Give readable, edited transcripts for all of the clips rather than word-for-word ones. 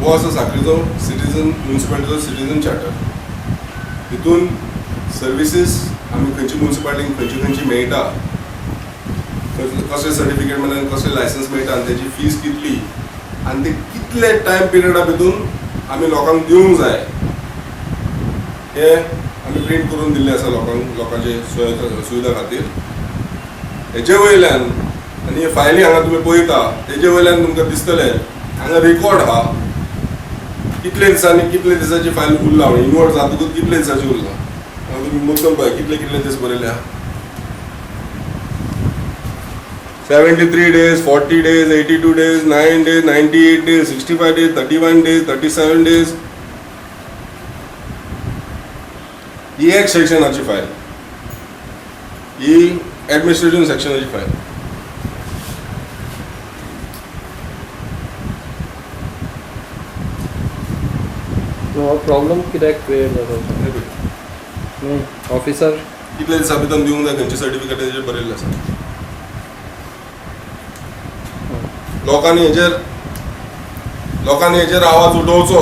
हो आसा साखळीचो citizen म्युनिसिपालिटीचो citizen charter. हितून सर्विसीस आमी खंयची म्युनिसिपालिटीक खंयची खंयची मेळटा, कसले सर्टिफिकेट मेळटा, कसले लायसन्स मेळटा आनी तेजी फीज कितली आनी ते कितले टायम पिरियडा भितून आमी लोकांक दिवंक जाय हे आमी प्रिंट करून दिल्ले आसा लोकांक, लोकांचे सुविधा खातीर. हेजे वयल्यान आनी हे फायली हांगा तुमी पळयता तेजे वयल्यान तुमकां दिसतलें हांगा रेकॉर्ड आहा कितले दिसांनी कितले दिसाची फायल उरला, इनवर्ड जातकूच कितले दिसाची उरला. हांगा तुमी मुद्दम पळय कितले कितले दीस बरयले आहा. 73 days, 40 days, 82 days, 9 days, 98 days, 65 days, 31 days, 37 days. ही एक सेक्शनाची फायल, ही एडमिनिस्ट्रेशन सेक्शनाची फायल. हो प्रॉब्लम कित्याक क्रिएट जाता? न्ही ऑफिसर कितले दिसा भितर दिवंक जाय खंयचे सर्टिफिकेट तेजेर बरयल्लें आसा. लोकांनी हेजेर आवाज उठोवचो.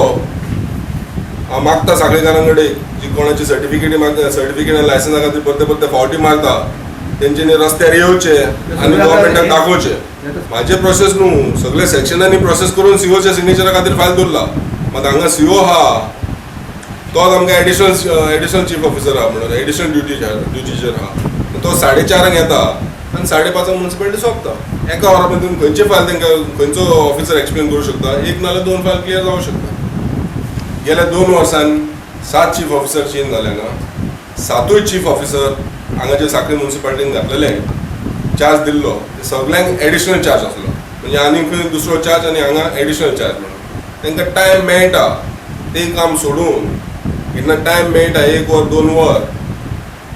हांव मागता साखळेकारां कडेन जी कोणाची सर्टिफिकेटी मागता, सर्टिफिकेट आनी लायसन्सा खातीर परते परते फावटी मारता, तेंच्यांनी रस्त्यार येवचे आनी गव्हर्मेंटाक दाखोवचे. म्हाजे प्रोसेस न्हू, सगळे सेक्शनांनी प्रोसेस करून सीओच्या सिग्नेचरा खातीर फायल दवरला. मात हांगा सीओ आहा तोच आमकां एडिशनल चीफ ऑफिसर आहा, म्हणून एडिशनल ड्युटीचेर आहा. तो 4:30 येता आनी 5:30 म्युनिसिपालिटी सोंपता. एका वरा भितर खंयचे फायल तांकां खंयचो ऑफिसर एक्सप्लेन करूं शकता? एक नाल्यार 2 फायल क्लियर जावंक शकता. गेल्या 2 वर्सांत 7 चीफ ऑफिसर चेंज जाले हांगा. 7 चीफ ऑफिसर हांगाचे साखळी म्युनिसिपालिटीन घातलेले चार्ज दिल्लो ते सगळ्यांक एडिशनल चार्ज आसलो, म्हणजे आनी खंय दुसरो चार्ज आनी हांगा एडिशनल चार्ज म्हणून तांकां टायम मेळटा तें काम सोडून केन्ना टायम मेळटा 1 वर 2 वर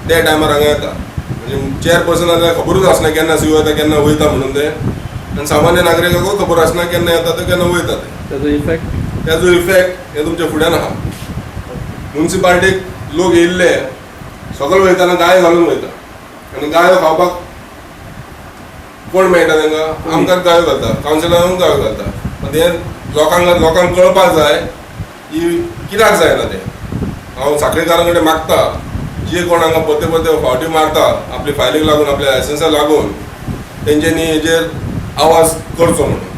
त्या टायमार हांगा येता. म्हणजे चेअरपर्सन जाल्यार खबरूच आसना केन्ना सीओ येता केन्ना वयता म्हणून ते, आनी सामान्य नागरिकांकूय खबर आसना केन्ना येता ते केन्ना वयता ते. ताजो इफेक्ट, ताजो इफेक्ट हे तुमच्या फुड्यान आहा. म्युनिसिपालिटीक लोक येयल्ले सगळे वयताना गायो घालून वयता आनी गायो खावपाक कोण मेळटा तांकां? आमकां गायो घालता, कावन्सिलरांक गायो घालता. मात हें लोकांक कळपाक जाय की कित्याक जायना तें. हांव साखळेकारां कडेन मागता जे कोण हांगा परते परते फावटी मारता आपले फायलीक लागून, आपल्या लायसन्साक लागून, तेंच्यांनी हेजेर आवाज करचो म्हणून.